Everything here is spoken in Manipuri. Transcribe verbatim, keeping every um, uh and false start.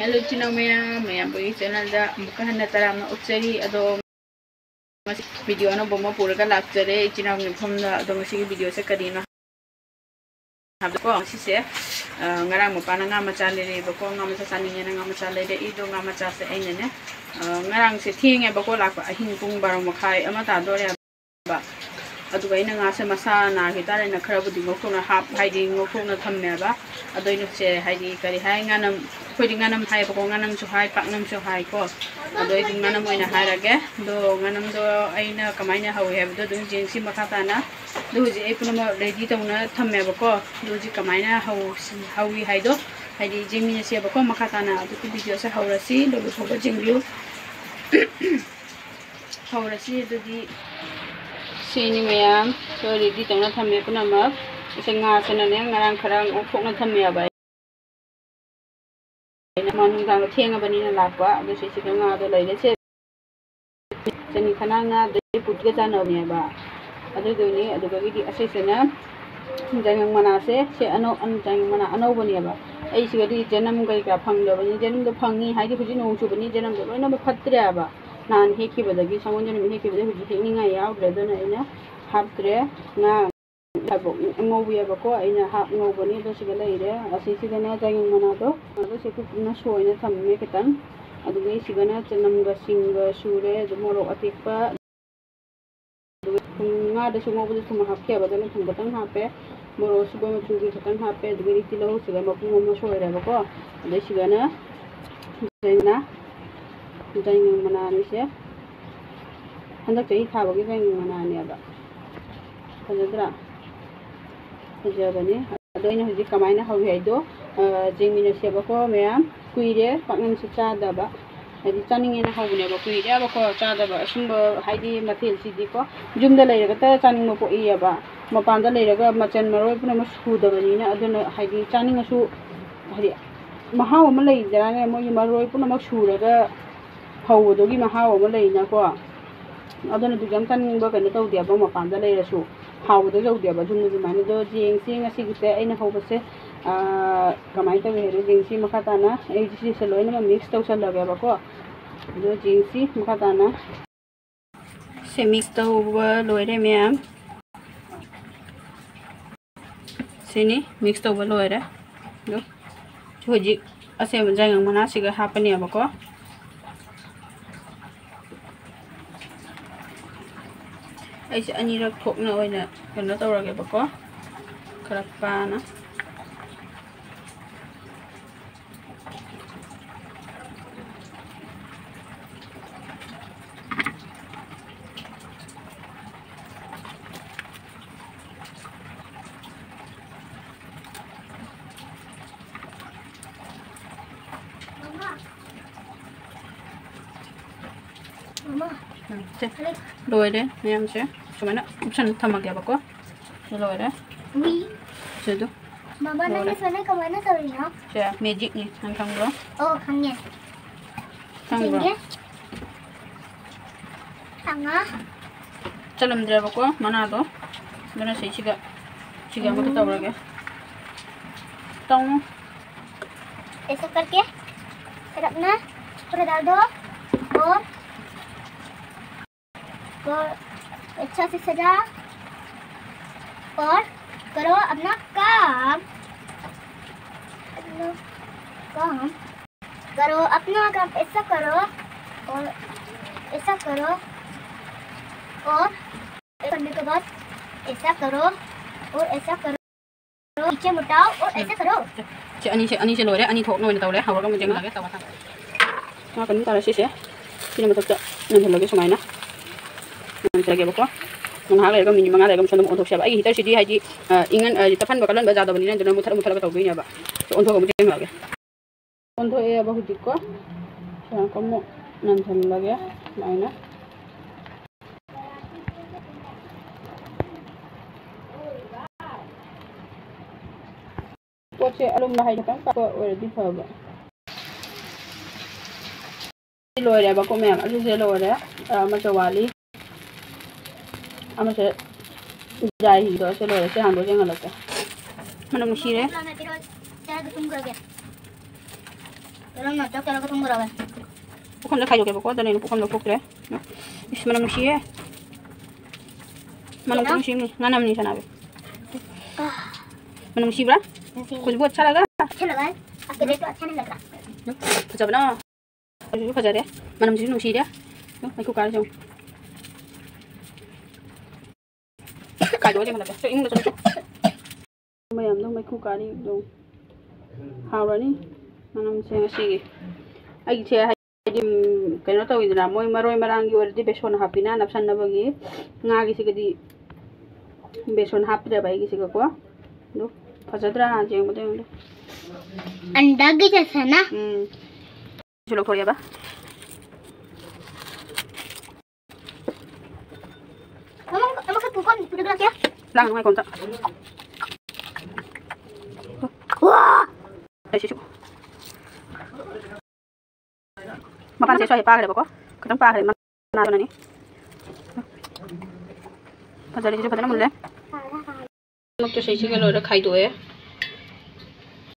Hello, ꯏꯆꯤꯟ ꯏꯅꯥꯎ ꯃꯌꯥꯝ, ꯃꯌꯥꯝꯕꯒꯤ channelꯗ ꯑꯃꯨꯛꯀ ꯍꯟꯅ ꯇꯔꯥꯝꯅ ꯑꯣꯛꯆꯔꯤ꯫ ꯑꯗꯣ ꯉꯁꯤ video ꯑꯅꯧꯕ ꯑꯃ ꯄꯨꯔꯒ ꯂꯥꯛꯆꯔꯦ ꯏꯆꯤꯟ ꯏꯅꯥꯎ ꯃꯐꯝꯗ꯫ ꯑꯗꯣ ꯉꯁꯤꯒꯤ videoꯁꯦ ꯀꯔꯤꯅꯣ ꯍꯥꯏꯕꯗꯀꯣ, ꯉꯁꯤꯁꯦ, ꯑ, ꯉꯔꯥꯡ ꯃꯄꯥꯅ ꯉꯥ ꯃꯆꯥ ꯂꯩꯔꯛꯑꯦꯕꯀꯣ, ꯉꯥ ꯃꯆꯥ ꯆꯥꯅꯤꯡꯉꯦꯅ ꯉꯥ ꯃꯆꯥ ꯂꯩꯔꯛꯏ꯫ ꯑꯗꯣ ꯉꯥ ꯃꯆꯥꯁꯦ ꯑꯩꯅꯅꯦ, ꯑ, ꯉꯔꯥꯡꯁꯦ ꯊꯦꯡꯉꯦꯕꯀꯣ ꯂꯥꯛꯄ, ꯑꯍꯤꯡ ꯄꯨꯡ ꯕꯥꯔꯣ ꯃꯈꯥꯏ ꯑꯃ ꯇꯥꯗꯣꯔꯦꯕ꯫ ꯑꯗꯨꯒ ꯑꯩꯅ ꯉꯥꯁꯦ ꯃꯁꯥ ꯅꯥꯈꯤ ꯇꯥꯔꯦꯅ ꯈꯔꯕꯨꯗꯤ ꯉꯧꯊꯣꯛꯅ ꯍꯥꯞ-, ꯍꯥꯏꯗꯤ ꯉꯧꯊꯣꯛꯅ ꯊꯝꯃꯦꯕ꯫ ꯑꯗꯣ ꯑꯩꯅ ꯁꯦ, ꯍꯥꯏꯗꯤ ꯀꯔꯤ ꯍꯥꯏ, ꯉꯥꯅꯝ, ꯑꯩꯈꯣꯏꯗꯤ ꯉꯥꯅꯝ ꯍꯥꯏꯌꯦꯕꯀꯣ, ꯉꯥꯅꯝꯁꯨ ꯍꯥꯏ, ꯄꯥꯛꯅꯝꯁꯨ ꯍꯥꯏꯀꯣ꯫ ꯑꯗꯣ ꯑꯩꯗꯤ ꯉꯥꯅꯝ ꯑꯣꯏꯅ ꯍꯥꯏꯔꯒꯦ꯫ ꯑꯗꯣ ꯉꯥꯅꯝꯗꯣ ꯑꯩꯅ ꯀꯃꯥꯏꯅ ꯍꯧꯏ ꯍꯥꯏꯕꯗꯣ ꯑꯗꯨꯝ ꯌꯦꯡꯁꯤ ꯃꯈꯥ ꯇꯥꯅ꯫ ꯑꯗꯣ ꯍꯧꯖꯤꯛ ꯑꯩ ꯄꯨꯝꯅꯃꯛ ready ꯇꯧꯅ ꯊꯝꯃꯦꯕꯀꯣ꯫ ꯑꯗꯣ ꯍꯧꯖꯤꯛ ꯀꯃꯥꯏꯅ ꯍꯧ-, ꯍꯧꯏ ꯍꯥꯏꯗꯣ, ꯍꯥꯏꯗꯤ ꯌꯦꯡꯃꯤꯟꯅꯁꯦꯕꯀꯣ ꯃꯈꯥ ꯇꯥꯅ꯫ ꯑꯗꯨꯒꯤ videoꯁꯦ ꯍꯧꯔꯁꯤ, ꯂꯣꯏꯕ ꯐꯥꯎꯕ ꯌꯦꯡꯕꯤꯌꯨ꯫ ꯍꯧꯔꯁꯤ ꯑꯗꯨꯗꯤ꯫ ꯁꯤꯅꯤ ꯃꯌꯥꯝ, ꯁꯣ ready ꯇꯧꯅ ꯊꯝꯃꯦ ꯄꯨꯝꯅꯃꯛ꯫ ꯑꯩꯁꯦ ꯉꯥꯁꯤꯅꯅꯦ ꯉꯔꯥꯡ ꯈꯔ ꯉꯧꯊꯣꯛꯅ ꯊꯝꯃꯦꯕ꯫ ꯑꯩꯅ ꯃꯥ ꯅꯨꯡꯗꯥꯡꯗ ꯊꯦꯡꯉꯕꯅꯤꯅ ꯂꯥꯛꯄ, ꯑꯗꯨ ꯁꯤꯁꯤꯗ ꯉꯥꯗꯣ ꯂꯩꯔꯦ꯫ ꯁꯦ ꯆꯅꯤ ꯈꯅꯥ ꯉꯥ ꯑꯗꯩ ꯄꯨꯠꯀ ꯆꯥꯟꯅꯕꯅꯦꯕ꯫ ꯑꯗꯨꯗꯨꯅꯤ꯫ ꯑꯗꯨꯗꯒꯤꯗꯤ ꯑꯁꯤꯁꯤꯅ ꯌꯥꯏꯉꯪ ꯃꯅꯥꯁꯦ, ꯁꯦ ꯑꯅꯧ-, ꯑꯟ-, ꯌꯥꯏꯉꯪ ꯃꯅꯥ ꯑꯅꯧꯕꯅꯦꯕ꯫ ꯑꯩ ꯁꯤꯒꯗꯤ ꯖꯅꯝ ꯀꯩꯀꯥ ꯐꯪꯗꯕꯅꯤ, ꯖꯅꯝꯗꯣ ꯐꯪꯉꯤ ꯍꯥꯏꯗꯤ ꯍꯧꯖꯤꯛ ꯅꯣꯡ ꯆꯨꯕꯅꯤ, ꯖꯅꯝꯗꯣ ꯂꯣꯏꯅꯃꯛ ꯐꯠꯇ꯭ꯔꯦꯕ꯫ ꯅꯍꯥꯟ ꯍꯦꯛꯈꯤꯕꯗꯒꯤ, ꯁꯪꯒꯣꯜ ꯖꯅꯝ ꯍꯦꯛꯈꯤꯕꯗꯒꯤ ꯍꯧꯖꯤꯛ ꯍꯦꯛꯅꯤꯡꯉꯥꯏ ꯌꯥꯎꯗ꯭ꯔꯦ, ꯑꯗꯨꯅ ꯑꯩꯅ ꯍꯥꯞꯇ꯭ꯔꯦ꯫ ꯉꯥ ꯉꯧꯕꯤꯑꯕꯀꯣ, ꯑꯩꯅ ꯍꯥꯞ ꯉꯧꯕꯅꯤ꯫ ꯑꯗꯣ ꯁꯤꯗ ꯂꯩꯔꯦ, ꯑꯁꯤꯁꯤꯗꯅ ꯌꯥꯏꯉꯪ ꯃꯅꯥꯗꯣ, ꯑꯗꯣ ꯁꯤ ꯀꯨꯞꯅ ꯁꯣꯏꯅ ꯊꯝꯃꯦ ꯈꯤꯇꯪ꯫ ꯑꯗꯨꯒ ꯁꯤꯗꯅ ꯆꯅꯝꯒ ꯁꯤꯡꯒ ꯁꯨꯔꯦ, ꯑꯗꯨ ꯃꯣꯔꯣꯛ ꯑꯇꯦꯛꯄ, ꯑꯗꯨꯒ ꯊꯨꯝ, ꯉꯥꯗꯁꯨ ꯉꯧꯕꯗ ꯊꯨꯝ ꯍꯥꯞꯈꯤꯑꯕ, ꯑꯗꯨꯅ ꯊꯨꯝ ꯈꯤꯇꯪ ꯍꯥꯞꯄꯦ꯫ ꯃꯣꯔꯣꯛ ꯑꯁꯨꯕ ꯃꯆꯨꯒꯤ ꯈꯤꯇꯪ ꯍꯥꯞꯄꯦ꯫ ꯑꯗꯨꯒꯗꯤ ꯇꯤꯜꯍꯧ ꯁꯤꯗ ꯃꯄꯨꯝ ꯑꯃ ꯁꯣꯏꯔꯦꯕꯀꯣ꯫ ꯑꯗꯩ ꯁꯤꯗꯅ ꯌꯥꯏꯉꯪ, ꯌꯥꯏꯉꯪ ꯃꯅꯥꯅꯤꯁꯦ꯫ ꯍꯟꯗꯛ ꯆꯍꯤ ꯊꯥꯕꯒꯤ ꯌꯥꯏꯉꯪ ꯃꯅꯥꯅꯦꯕ꯫ ꯐꯖꯗ꯭ꯔꯥ? ꯐꯖꯕꯅꯦ꯫ ꯑꯗꯣ ꯑꯩꯅ ꯍꯧꯖꯤꯛ ꯀꯃꯥꯏꯅ ꯍꯧꯏ ꯍꯥꯏꯗꯣ, ꯑ, ꯌꯦꯡꯃꯤꯟꯅꯁꯦꯕꯀꯣ ꯃꯌꯥꯝ꯫ ꯀꯨꯏꯔꯦ ꯄꯥꯛꯅꯝꯁꯦ ꯆꯥꯗꯕ, ꯍꯥꯏꯗꯤ ꯆꯥꯅꯤꯡꯉꯦꯅ ꯍꯧꯕꯅꯦꯕ, ꯀꯨꯏꯔꯦꯕꯀꯣ ꯆꯥꯗꯕ꯫ ꯑꯁꯨꯝꯕ ꯍꯥꯏꯗꯤ ꯃꯊꯦꯜꯁꯤꯗꯤꯀꯣ ꯌꯨꯝꯗ ꯂꯩꯔꯒꯇ ꯆꯥꯅꯤꯡꯕ ꯄꯣꯛꯏꯌꯦꯕ꯫ ꯃꯄꯥꯟꯗ ꯂꯩꯔꯒ ꯃꯆꯜ ꯃꯔꯣꯏ ꯄꯨꯝꯅꯃꯛ ꯁꯨꯗꯕꯅꯤꯅ, ꯑꯗꯨꯅ ꯍꯥꯏꯗꯤ ꯆꯥꯅꯤꯡꯉꯁꯨ ꯍꯥꯏꯗꯤ ꯃꯍꯥꯎ ꯑꯃ ꯂꯩꯗꯅꯅꯦ, ꯃꯣꯏꯒꯤ ꯃꯔꯣꯏ ꯄꯨꯝꯅꯃꯛ ꯁꯨꯔꯒ ꯍꯧꯕꯗꯨꯒꯤ ꯃꯍꯥꯎ ꯑꯃ ꯂꯩꯅꯀꯣ꯫ ꯑꯗꯨꯅ ꯑꯗꯨꯛ ꯌꯥꯝ ꯆꯥꯅꯤꯡꯕ ꯀꯩꯅꯣ ꯇꯧꯗꯦꯕ, ꯃꯄꯥꯟꯗ ꯂꯩꯔꯁꯨ ꯍꯥꯎꯕꯗꯣ ꯌꯧꯗꯦꯕ꯫ ꯑꯗꯨꯅ ꯑꯗꯨꯃꯥꯏꯅ ꯑꯗꯣ ꯌꯦꯡꯁꯤ ꯉꯁꯤꯒꯤꯁꯦ ꯑꯩꯅ ꯍꯧꯕꯁꯦ꯫ ꯑꯥ, ꯀꯃꯥꯏꯅ ꯇꯧꯏ ꯍꯥꯏꯗꯤ, ꯖꯤꯡꯁꯤ ꯃꯈꯥ ꯇꯥꯅ ꯑꯩ ꯁꯤꯁꯦ ꯂꯣꯏꯅꯃꯛ ꯃꯤꯛꯁ ꯇꯧꯁꯜꯂꯒꯦꯕꯀꯣ꯫ ꯑꯗꯣ ꯖꯤꯡꯁꯤ ꯃꯈꯥ ꯇꯥꯅ ꯁꯦ ꯃꯤꯛꯁ ꯇꯧꯕ ꯂꯣꯏꯔꯦ ꯃꯌꯥꯝ꯫ ꯁꯤꯅꯤ, ꯃꯤꯛꯁ ꯇꯧꯕ ꯂꯣꯏꯔꯦ꯫ ꯑꯗꯣ ꯍꯧꯖꯤꯛ ꯑꯁꯦꯡꯕ ꯌꯥꯏꯉꯪ ꯃꯅꯥꯁꯤꯒ ꯍꯥꯞꯄꯅꯦꯕꯀꯣ꯫ ꯑꯩꯁꯦ ꯑꯅꯤꯔꯛ ꯊꯣꯛꯅ ꯑꯣꯏꯅ ꯀꯩꯅꯣ ꯇꯧꯔꯒꯦꯕꯀꯣ, ꯈꯔ ꯄꯥꯅ꯫ ꯎꯝ, ꯁꯦ, ꯂꯣꯏꯔꯦ ꯃꯌꯥꯝꯁꯦ꯫ ꯁꯨꯃꯥꯏꯅ ꯀꯨꯞꯁꯟ ꯊꯝꯃꯒꯦꯕꯀꯣ꯫ ꯁꯤ ꯂꯣꯏꯔꯦ꯫ ꯎꯏ꯫ ꯁꯤ ꯑꯗꯨ ꯃꯃꯥ, ꯅꯪꯒꯤ ꯂꯣꯏꯔꯦ꯫ ꯁꯣꯏꯅ ꯀꯃꯥꯏꯅ ꯇꯧꯔꯤꯅꯣ? ꯁꯦ ꯃꯦꯖꯤꯛꯅꯤ, ꯅꯪ ꯈꯪꯕ꯭ꯔꯣ? ꯑꯣ, ꯈꯪꯉꯦ꯫ ꯈꯪꯕ꯭ꯔꯣ? ꯌꯦꯡꯒꯦ꯫ ꯈꯪꯉꯣ꯫ ꯆꯠꯂꯝꯗ꯭ꯔꯦꯕꯀꯣ ꯃꯅꯥꯗꯣ, ꯑꯗꯨꯅ ꯁꯤꯁꯤꯒ, ꯁꯤꯒ ꯑꯃꯨꯛꯀ ꯎꯝ꯫ ꯇꯧꯔꯒꯦ꯫ ꯇꯧ꯫ ऐसा करके फिर अपना पूरा डाल दो और को अच्छा से सजा और करो अपना काम। अपना काम करो, अपना काम ऐसा करो और ऐसा करो और ऐसा करने के बाद ऐसा करो और ऐसा करो। नीचे मुटाओ और ऐसा करो। ꯁꯤ ꯑꯅꯤꯁꯦ, ꯑꯅꯤꯁꯦ ꯂꯣꯏꯔꯦ꯫ ꯑꯅꯤ ꯊꯣꯛꯅ ꯑꯣꯏꯅ ꯇꯧꯔꯦ꯫ ꯍꯧꯔꯒ ꯑꯃꯨꯛ ꯌꯦꯡꯍꯜꯂꯒꯦ꯫ ꯇꯧꯔ ꯊꯝꯃꯦ꯫ ꯉꯥ ꯀꯩꯅꯣ ꯇꯥꯔꯦ ꯁꯤꯁꯦ꯫ ꯁꯤꯅ ꯃꯊꯛꯇ ꯅꯝꯍꯜꯂꯒꯦ ꯁꯨꯃꯥꯏꯅ꯫ ꯅꯝꯁꯤꯜꯂꯒꯦꯕꯀꯣ꯫ ꯉꯥꯏꯍꯥꯛ ꯂꯩꯔꯒ, ꯃꯤꯅꯤꯠ ꯃꯉꯥ ꯂꯩꯔꯒ ꯑꯃꯨꯛꯁꯨ ꯑꯗꯨꯝ ꯑꯣꯟꯊꯣꯛꯁꯦꯕ꯫ ꯑꯩꯒꯤ ꯍꯤꯇꯔꯁꯤꯗꯤ ꯍꯥꯏꯗꯤ, ꯑ, ꯏꯪꯍꯟ-, ꯑ, ꯇꯞꯍꯟꯕ ꯀꯜꯍꯟꯕ ꯌꯥꯗꯕꯅꯤꯅ, ꯑꯗꯨꯅ ꯃꯨꯊꯠ ꯃꯨꯊꯠꯂꯒ ꯇꯧꯗꯣꯏꯅꯦꯕ꯫ ꯑꯣꯟꯊꯣꯛꯑꯒ ꯑꯃꯨꯛ ꯌꯦꯡꯍꯜꯂꯒꯦ꯫ ꯑꯣꯟꯊꯣꯛꯑꯦꯕ ꯍꯧꯖꯤꯛꯀꯣ꯫ ꯁꯤ ꯑꯃꯨꯛ ꯅꯝꯁꯤꯜꯂꯒꯦ ꯁꯨꯃꯥꯏꯅ꯫ ꯄꯣꯠꯁꯦ ꯑꯔꯨꯝꯕ ꯍꯥꯏ ꯈꯤꯇꯪ ꯄꯥꯛꯄ ꯑꯣꯏꯔꯗꯤ ꯐꯕ꯫ ꯁꯤ ꯂꯣꯏꯔꯦꯕꯀꯣ ꯃꯌꯥꯝ, ꯑꯁꯤꯁꯦ ꯂꯣꯏꯔꯦ꯫ ꯑ, ꯑꯃꯁꯨ ꯋꯥꯠꯂꯤ꯫ ꯑꯃꯁꯦ ꯗ꯭ꯔꯥꯏ ꯍꯤꯗꯣ ꯑꯁꯤ ꯂꯣꯏꯔꯦ꯫ ꯁꯤ ꯍꯥꯟꯕ ꯌꯦꯡꯍꯜꯂꯛꯀꯦ꯫ ꯃꯅꯝ ꯅꯨꯡꯁꯤꯔꯦ꯫ ꯄꯨꯈꯝꯗ ꯈꯥꯏꯗꯣꯛꯀꯦꯕꯀꯣ, ꯑꯗꯨꯅ ꯑꯩꯅ ꯄꯨꯈꯝ ꯂꯧꯊꯣꯛꯇ꯭ꯔꯦ꯫ ꯏꯁ, ꯃꯅꯝ ꯅꯨꯡꯁꯤꯌꯦ꯫ ꯃꯅꯝ ꯀꯩꯅꯣ? ꯅꯨꯡꯁꯤꯕꯅꯤ꯫ ꯉꯥꯅꯝꯅꯤ ꯁꯅꯥꯕꯤ꯫ ꯃꯅꯝ ꯅꯨꯡꯁꯤꯕ꯭ꯔꯥ? ꯅꯨꯡꯁꯤ꯫ ꯈꯨꯁꯕꯨ ꯑꯠꯁꯥ ꯂꯒꯥ? ꯑꯠꯁꯥ ꯂꯒꯥ ꯍꯥꯏ꯫ ꯑꯞꯀꯦ ꯂꯤꯞ ꯇꯣ ꯑꯠꯁꯥ ꯅꯍꯤ ꯂꯒ ꯔꯥ꯫ ꯐꯖꯕꯅ꯫ ꯐꯖꯁꯨ ꯐꯖꯔꯦ꯫ ꯃꯅꯝꯁꯤꯁꯨ ꯅꯨꯡꯁꯤꯔꯦ꯫ ꯃꯩꯈꯨ ꯀꯥꯔꯤꯁꯦ ꯌꯦꯡꯉꯨ꯫ ꯀꯥꯏꯗꯣꯛꯑ ꯌꯦꯡꯍꯜꯂꯛꯀꯦ꯫ ꯆꯣ, ꯏꯃꯨꯡꯗ ꯆꯣ, ꯆꯣ꯫ ꯃꯌꯥꯝꯗꯣ ꯃꯩꯈꯨ ꯀꯥꯔꯤꯗꯣ꯫ ꯍꯥꯎꯔꯅꯤ꯫ ꯃꯅꯝꯁꯦ ꯉꯁꯤꯒꯤ꯫ ꯑꯩꯒꯤꯁꯦ ꯍꯥꯏꯗꯤ, ꯎꯝ, ꯀꯩꯅꯣ ꯇꯧꯋꯤꯗꯅ, ꯃꯣꯏ ꯃꯔꯣꯏ ꯃꯔꯥꯡꯒꯤ ꯑꯣꯏꯔꯗꯤ ꯕꯦꯁꯣꯟ ꯍꯥꯞꯄꯤꯅ ꯅꯞꯁꯟꯅꯕꯒꯤ꯫ ꯉꯥꯒꯤꯁꯤꯒꯗꯤ ꯕꯦꯁꯣꯟ ꯍꯥꯞꯇ꯭ꯔꯦꯕ ꯑꯩꯒꯤꯁꯤꯒꯀꯣ꯫ ꯑꯗꯨ ꯐꯖꯗ꯭ꯔꯥ? ꯌꯦꯡꯕꯗ ꯌꯦꯡꯕꯗ꯫ अंडा की जैसा ना? ꯎꯝ꯫ ꯁꯨ ꯂꯧꯊꯣꯛꯑꯦꯕ꯫ ꯂꯥꯡꯅꯨ ꯉꯥꯏꯈꯣ ꯑꯝꯇ꯫ ꯋꯥ! ꯑꯩ ꯁꯤꯁꯨ꯫ ꯃꯄꯥꯟꯁꯦ ꯁ꯭ꯋꯥꯏ ꯄꯥꯈ꯭ꯔꯦꯕꯀꯣ꯫ ꯈꯤꯇꯪ ꯄꯥꯈ꯭ꯔꯦ꯫ ꯃꯅꯥꯗꯨꯅꯅꯤ꯫ ꯐꯖꯔꯦ, ꯁꯤꯁꯨ ꯐꯖꯅ ꯃꯨꯜꯂꯦ꯫ ꯃꯛꯇ ꯁꯤꯁꯤꯒ ꯂꯣꯏꯔ ꯈꯥꯏꯗꯣꯛꯑꯦ꯫